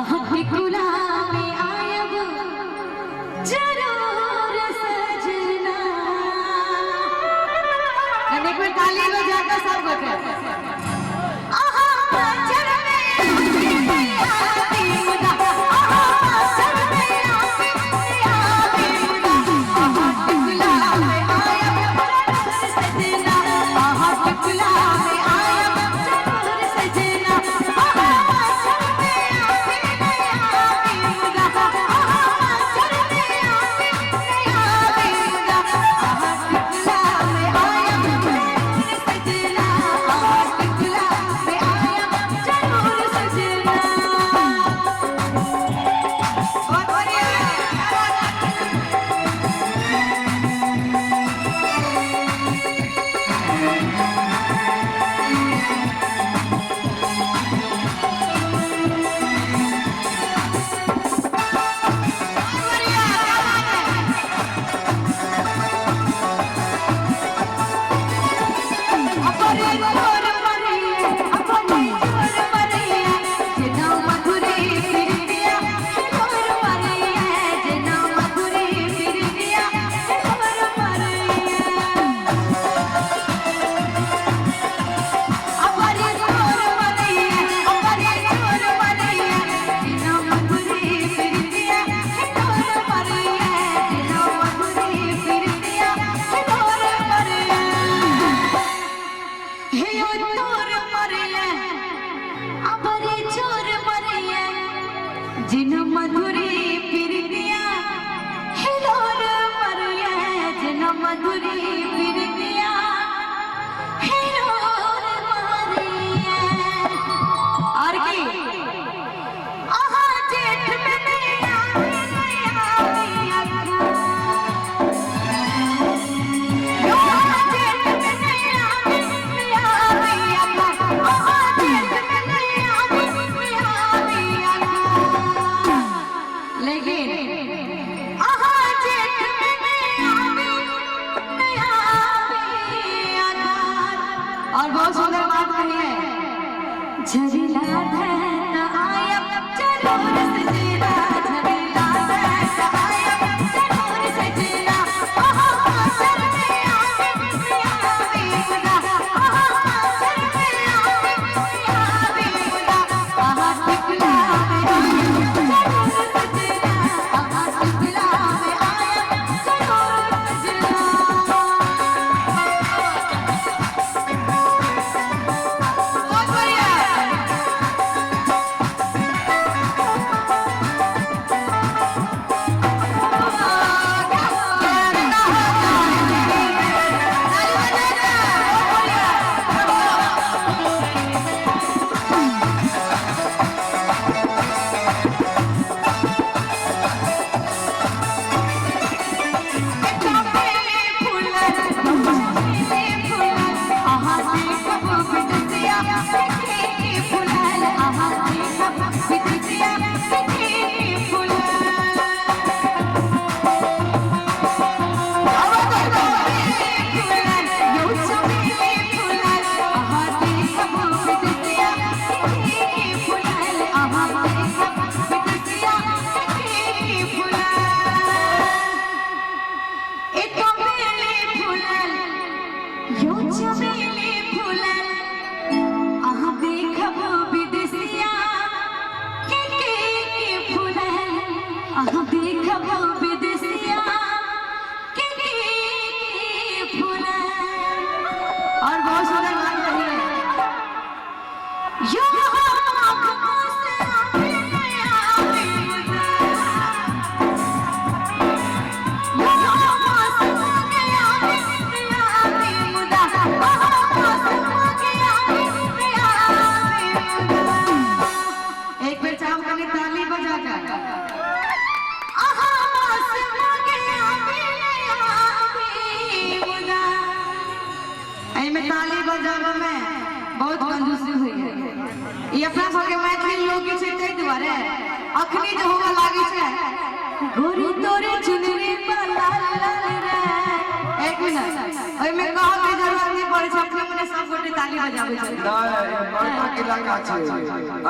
अहाँ टिकुला में आयब जरूर सजना। कने एक बेर ताली बजा कऽ सब गोटे। अहाँ चरण में आबी मुदा, अहाँ चरण में आबी मुदा, अहाँ टिकुला में आयब जरूर सजना, अहाँ टिकुला में आयब जरूर सजना, अहाँ चरण में आबी मुदा, अहाँ चरण में आबी मुदा, अहाँ टिकुला में आयब जरूर सजना, अहाँ टिकुला में आयब जरूर सजना। बहुत बढ़िया। अपने चोर मरिए, अपने चोर मरिए, जेना मधुरी प्रीतिया चोर मरिए, जेना मधुरी प्रीतिया चोर मरिए। अपने चोर मरिए, अपने चोर मरिए, जेना मधुरी प्रीतिया चोर मरिए, जेना मधुरी प्रीतिया चोर मरिए। हे ओ तोर मरिए, अपरे चोर मरिए, जिन मधुरी प्रीतिया हे लोर मरिए, जिन मधुरी प्रीतिया हे लोर मरिए। और की अहाँ जेठ में नहीं आवी, नहीं आवी अखा। लेकिन और बहुत सुंदर बात कही है, झरिला धैत आयब जरूर सजना, झरिला धैत आयब जरूर सजना, अहाँ पाछर में आबी आबी मुदा, अहाँ पाछर में आबी आबी मुदा, अहाँ टिकुला में आयब जरूर सजना, अहाँ टिकुला में आयब जरूर सजना। बहुत बढ़िया। यो चमेली फूलल, अहाँ देखब विदेशिया के के फूलल, अहाँ देखब विदेशिया के फूलल। और बहुत सुंदर बात कही है, यो एक बेर चाहब कनी ताली बजा कर। एहिमे ताली बजाबऽ में बहुत कंजूसी हुई है। ई अपना सबके मैथिली लोकगीत छै, ताहि दुआरे अखनी जे होबऽ लागै छै, गोरी तोरे चुनरी पर लाल लाल रे। एक मिनट। ओहिमे कहऽ के जरूरत नहि पड़ै छै, अपने मने सब गोटे ताली बजाबै छै। नहि, बड़का इलाका छै,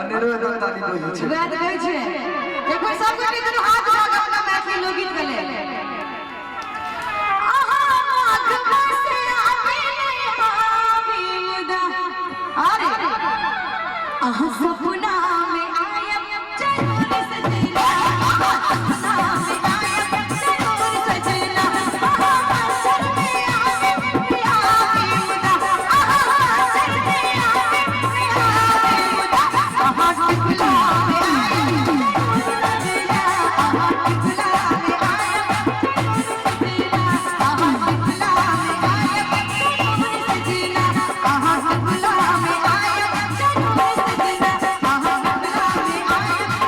अनेरो एना ताली बजै छै। वएह तऽ कहै छै, एक बेर सब गोटे दुनू हाथ उठा कऽ अपना मैथिली लोकगीत के लेल। अहाँ माघ मासे आबी नहि आबी मुदा, अरे अहाँ सपना में आयब जरूर सजना, सपना में आयब जरूर सजना, अहाँ आचर में आबी आबी मुदा, अहाँ आचर में आबी आबी मुदा, अहाँ टिकुला में आयब जरूर सजना, अहाँ टिकुला में आयब जरूर सजना, अहाँ टिकुला में आयब जरूर सजना, अहाँ टिकुला में आयब जरूर सजना, अहाँ टिकुला में आयब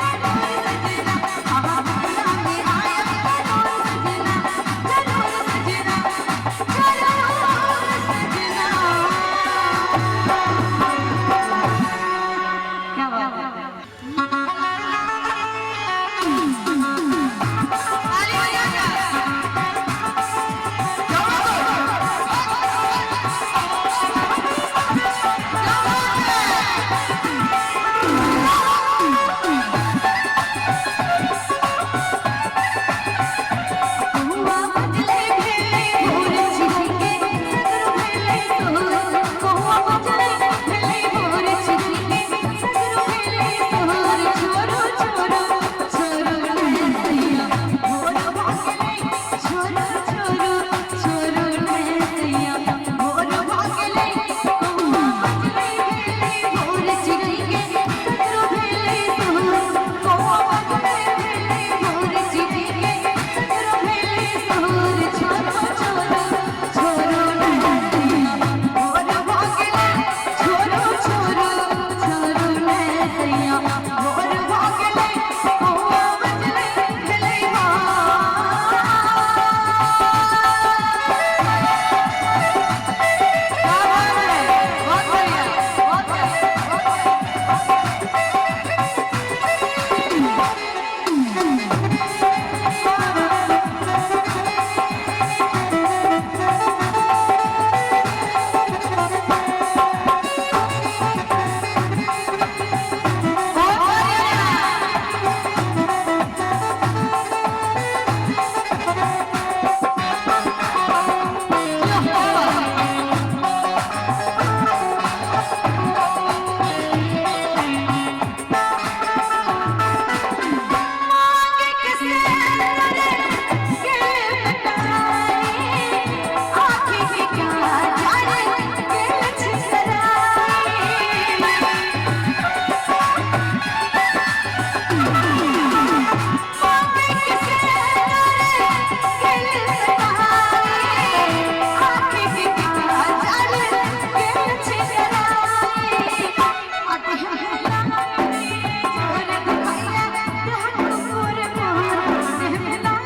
जरूर सजना, अहाँ टिकुला में आयब जरूर सजना, जरूर सजना, जरूर सजना। क्या बात है। ताली बजाकर। कौआ बजले भेलै भोर छिटके, सगरो भेलै सोर। कौआ बजले भेलै भोर छिटके, सगरो भेलै सोर। छोरो छोरो छोरो मैसैया भोर भऽ गेलै, छोरो छोरो छोरो मैसैया भोर भऽ गेलै। कौआ बजले भेलै भोर छिटके, सगरो भेलै सोर। कौआ बजले भेलै भोर छिटके, सगरो भेलै सोर। छोरो छोरो छोरो मैसैया भोर भऽ गेलै, छोरो छोरो छोरो मैसैया भोर भऽ गेलै। कौआ बजलै भेलै भोर। क्या बात है, बहुत बढ़िया, बहुत बढ़िया, बहुत बढ़िया। बहुत बढ़िया। मांगे किसे रे गेल पिटाई, आँखि के काजर गेल छितराई। मांगे किसे रे गेल पिटाई, आँखि के काजर गेल छितराई। अटहला जोर दुखैया देह मोर मोर, देह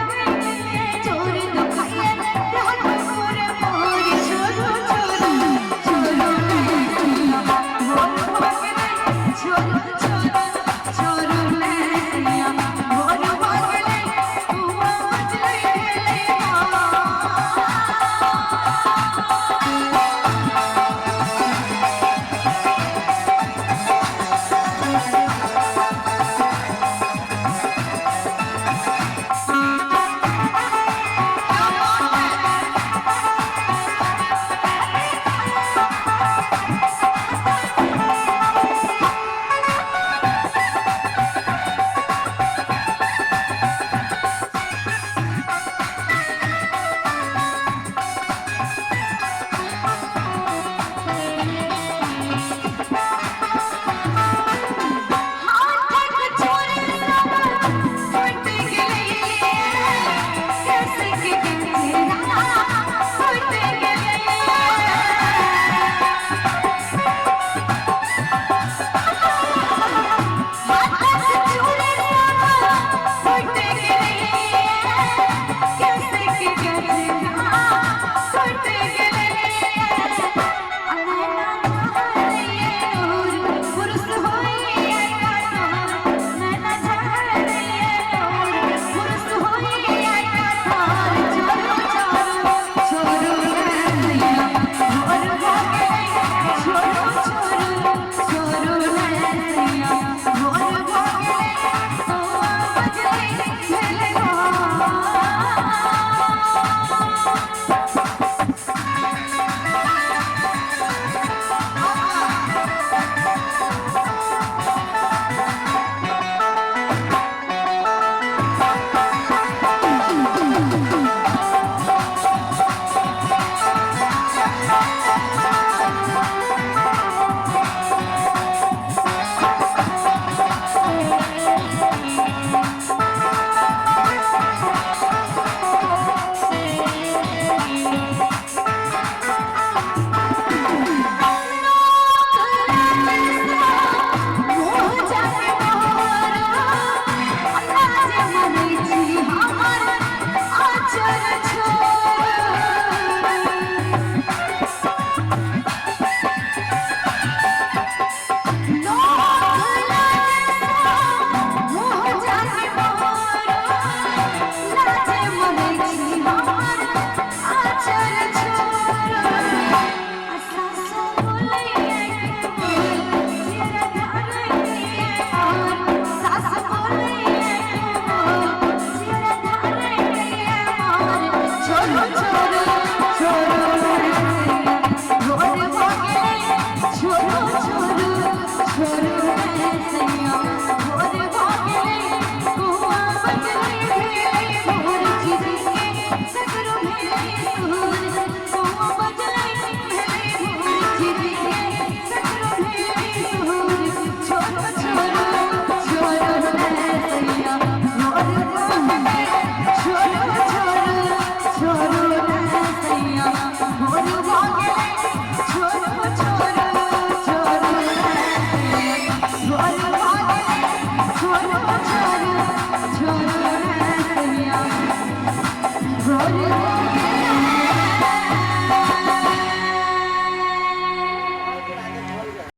भोरे।